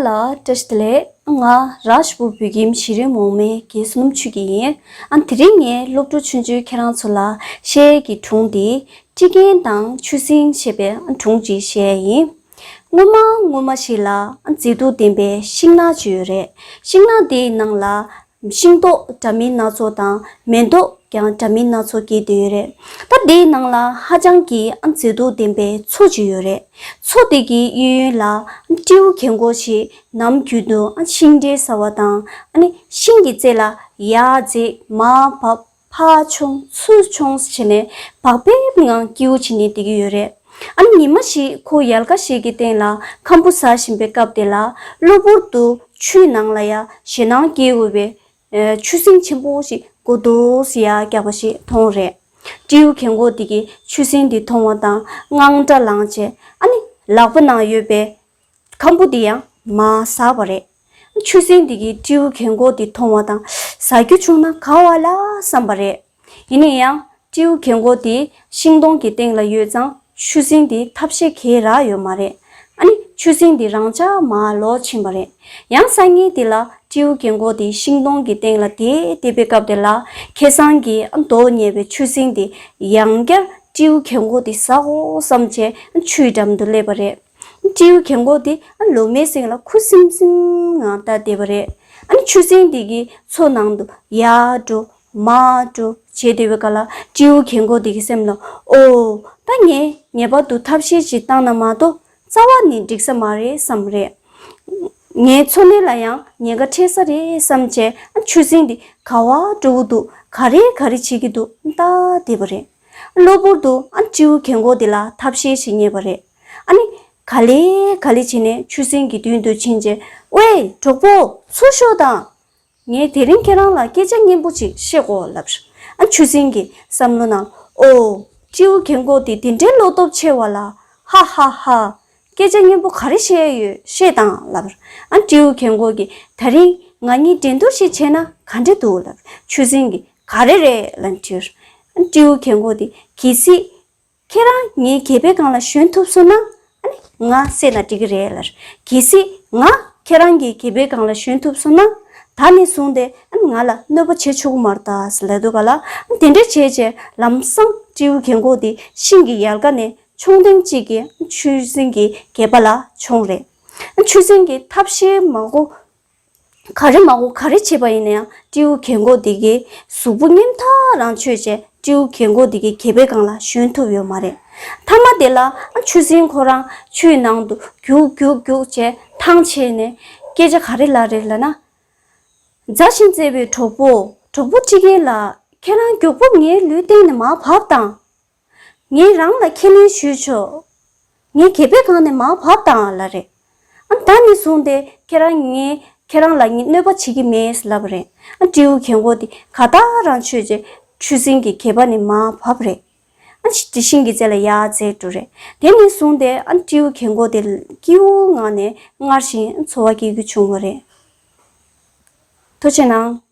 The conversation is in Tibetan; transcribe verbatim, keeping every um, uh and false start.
བཀྲ་ཤིས་བདེ་ལེགས། ང་རཱཇ་པུར་བོད་ཁྱིམ་གཞི་རིམ་འོག་མའི་དགེ་བསོད་ནམས་ཆོས་སྐྱིད་ཡིན། ཨ་དེ་རིང་ངས་སློབ་ཕྲུག་ཆུང་ཆུང་ཁྱེད་རང་ཚོ་ལ་བཤད་ཀྱི་སྒྲུང་འདི་ཁྲི་རྒན་དང་ཆུ་སྲིན་ཞེས་པའི་སྒྲུང་ཅིག་བཤད་ཡིན། སྔོན་མ་སྔོན་མ་ཞིག་ལ་མཛེས་སྡུག་ལྡན་པའི་ཤིང་ནགས་ཅིག་ཡོད་རེད། ཤིང་ནགས་དེའི་ནང་ལ་ཤིང་ཏོག་འདྲ་མིན་སྣ་ཚོགས་དང་མེ་ཏོག་ཀྱང་འདྲ་མིན་སྣ་ཚོགས་སྐྱེས་བསྡད་ཡོད་རེད། ད་དེའི་ནང་ལ་ཧ་ཅང་གི་ཨ་མཛེས་སྡུག་ལྡན་པའི་མཚོ་ཅིག་ཡོད་རེད། མཚོ་དེ་གི་གཡས་གཡོན་ལ་སྤྲེའུ་རྒན་གོག་ཅིག་ནམ་རྒྱུན་དུ་ཨ་ཤིང་འབྲས་ཟ་བ་དང་ཨ་ནི་ཤིང་གི་རྩེ་ལ་ཡར་འཛེགས་མར་བབས་ཕར་མཆོང་ཚུར་མཆོང་བྱས་ནས་བག་ཕེབས་ངང་སྐྱིད་པོ་བྱས་ནས་བསྡད་ཀྱི་ཡོད་རེད། ཨ་ནི་ཉི་མ་ཞིག་ཁོ་ཡལ་ག་ཞིག་གི་སྟེང་ལ་ཁམ་བུ་ཟ་བཞིན་པའི་སྐབས་དེ་ལ་གློ་བུར་དུ་ཆུའི་ནང་ལ་ཡ་ཞེད་སྣང་སྐྱེ་འོས་པའི་ཆུ་སྲིན་ཆེན་པོ་ཞིག་མགོ་རྡོག་སེ་ཡར་བཀྱགས་པ་ཞིག་མཐོང་རེད། སྤྲེའུ་རྒན་གོག་དེ་གིས་ཆུ་སྲིན་དེ་མཐོང་བ་དང་དངངས་སྐྲག་ལངས་བྱས་ཨ་ནི་ལག་པ་ནང་ཡོད་པའི་ཁམ་བུ་དེ་ཡང་མར་ཟགས་པ་རེད། ཆུ་སྲིན་དེ་གིས་སྤྲེའུ་རྒན་གོག་དེ་མཐོང་བ་དང་ཟ་རྒྱུ་བྱུང་ན་དགའ་བ་ལ་བསམ་པ་རེད། ཡིན་ན་ཡང་སྤྲེའུ་རྒན་གོག་དེ་ཤིང་སྡོང་གི་སྟེང་ལ་ཡོད་ཙང་ཆུ་སྲིན་དེ་ཐབས་ཤེས་ག་རེ་ཡོད་མ་རེད། ཨ་ནི་ཆུ་སྲིན་དེ་རང་འཇགས་མར་ལོག་ཕྱིན་པ་རེད། ཡང་སང་ཉིན་དེ་ལ་སྤྲེའུ་རྒན་གོག་དེ་ཤིང་སྡོང་གི་སྟེང་ལ་བསྡད་བསྡད་པའི་སྐབས་དེ་ལ་ཁ་སང་གི་མདོག་ཉེས་པའི་ཆུ་སྲིན་དེ་ཡང་བསྐྱར་སྤྲེའུ་རྒན་གོག་དེ་ཟ་དགོས་བསམ་བྱས་ཆུའི་འགྲམ་དུ་སླེབས་པ་རེད། སྤྲེའུ་རྒན་གོག་དེ་ལོ་མའི་གསེང་ལ་ཁུ་སིམ་སིམ་ངང་ལྟ་བསྡད་པ་རེད། ཨ་ནི་ཆུ་སྲིན་དེ་གིས་མཚོ་ནང་དུ་ཡར་འགྲོ་མར་འགྲོ་བྱེད་བསྡད་པའི་སྐབས་ལ་སྤྲེའུ་རྒན་གོག་དེ་གི་སེམས་ལ་ཨོ། ད་ངས་ངེས་པར་དུ་ཐབས་ཤེས་ཅིག་བཏང་ན་མ་གཏོགས་རྩ་བ་ནས་འགྲིག་ས་མ་རེད་བསམ་རེད། ངའི་འཚོ་གནས་ལ་ཡང་ཉེན་ཁ་འཕྲད་ས་རེད་བསམ་བྱས་ཆུ་སྲིན་དེ་ག་པར་འགྲོ་གི་འདུག་ག་རེ་ག་རེ་བྱེད་ཀྱི་འདུག་ལྟ་བསྡད་པ་རེད། གློ་བུར་དུ་ཨ་སྤྲེའུ་རྒན་གོག་དེ་ལ་ཐབས་ཤེས་ཤིག་རྙེད་པ་རེད། ཨ་ནི་ག་ལེ་ག་ལེ་བྱས་ནས་ཆུ་སྲིན་གྱི་མདུན་དུ་ཕྱིན་རྗེས་ཝེ་གྲོགས་པོ་ཚུར་ཤོག་དང་། ངས་དེ་རིང་ཁྱེད་རང་ལ་སྐད་ཆ་སྙན་པོ་ཅིག་བཤད་དགོས་ལབ། ཨ་ཆུ་སྲིན་གྱི་བསམ་བློ་ནང་ཨོ། སྤྲེའུ་རྒན་གོག་དེ་དེ་འདྲའི་བློ་སྟོབས་ཆེ་བ་ལ་ཧ་ཧ་ཧ། སྐད་ཆ་སྙན་པོ་ག་རེ་བཤད་ཡོད་བཤད་དང་ལབ། ཨ་སྤྲེའུ་རྒན་གོག་གིས་ད་རིང་ང་གཉིས་འགྲན་བསྡུར་ཞིག་བྱས་ན་ག་འདྲ་འདུག་ལབ། ཆུ་སྲིན་གྱིས་ག་རེ་རེད་ལབ་དྲིས། ཨ་སྤྲེའུ་རྒན་གོག་དེ་གལ་སྲིད་ཁྱེད་རང་ངའི་སྐེད་པའི་སྒང་ལ་ཞོན་ཐུབ་སོང་ན་ཨ་ནི་ང་བསད་ན་འགྲིག་གི་རེད་ལབ། གལ་སྲིད་ང་ཁྱེད་རང་གི་སྐེད་པའི་སྒང་ལ་ཞོན་ཐུབ་སོང་ན་ད་ནས་བཟུང་སྟེ་ཨ་ནི་ང་ལ་གནོད་པ་བྱེད་ཆོག་གི་མ་རེད་ད་ཟེར་ལབ་དུས་ག་ལ་ཨ་དེ་འདྲ་བྱས་བྱས་ལམ་སང་སྤྲེའུ་རྒན་གོག་དེ་ཤིང་གི་ཡལ་ག་ནས་མཆོང་ལྡིང་གཅིག་གིས་ཆུ་སྲིན་གྱི་སྐེད་པ་ལ་མཆོངས་རེད། ཆུ་སྲིན་གྱིས་ཐབས་ཤེས་མང་པོ་ག་རེ་མང་པོ་ག་རེ་བྱས་པ་ཡིན་ན་ཡང་སྤྲེའུ་རྒན་གོག་དེ་གའི་གཟུགས་པོ་ཉམ་ཐག་རང་ཆོད་བྱས་སྤྲེའུ་རྒན་གོག་དེ་གའི་སྐེད་པའི་སྒང་ལ་ཞོན་ཐུབ་ཡོད་མ་རེད། མཐའ་མ་དེ་ལ་ཆུ་སྲིན་ཁོ་རང་ཆུའི་ནང་དུ་རྒྱུག་རྒྱུག་རྒྱུག་བྱས་ཐང་ཆད་ནས་སྐད་ཆ་ག་རེ་ལབ་རེད་ལབ་ན། མཛའ་ཞིང་བརྩེ་བའི་གྲོགས་པོ་གྲོགས་པོ་ཁྲི་རྒན་ལགས། ཁྱེད་རང་མགྱོགས་པོ་ངའི་ལུས་སྟེང་ནས་མར་བབས་དང་། ངས་རང་ལ་ཁས་ལེན་ཞུས་ཆོག་ངའི་སྐེད་པའི་སྒང་ནས་མར་བབས་དང་ལབ་རེད། ཨ་ད་ནས་བཟུང་སྟེ་ཁྱེད་རང་ངས་ཁྱེད་རང་ལ་ངས་གནོད་པ་བྱེད་ཀྱི་མེད་ལབ་རེད། ཨ་སྤྲེའུ་རྒན་གོག་དེ་ག་ད་རང་ཆོད་བྱས་ཆུ་སྲིན་གྱི་སྐེད་པ་ནས་མར་བབས་རེད། ཨ་དེ་ཤིང་གི་རྩེ་ལ་ཡར་འཛེགས་འགྲོ་རེད། དེ་ནས་བཟུང་སྟེ་ཨ་སྤྲེའུ་རྒན་གོག་དེ་སྐྱིད་པོའི་ངང་ནས་སྔར་བཞིན་འཚོ་བ་སྐྱེལ་རྒྱུ་བྱུང་བ་རེད། ཐུགས་རྗེ་གནང་།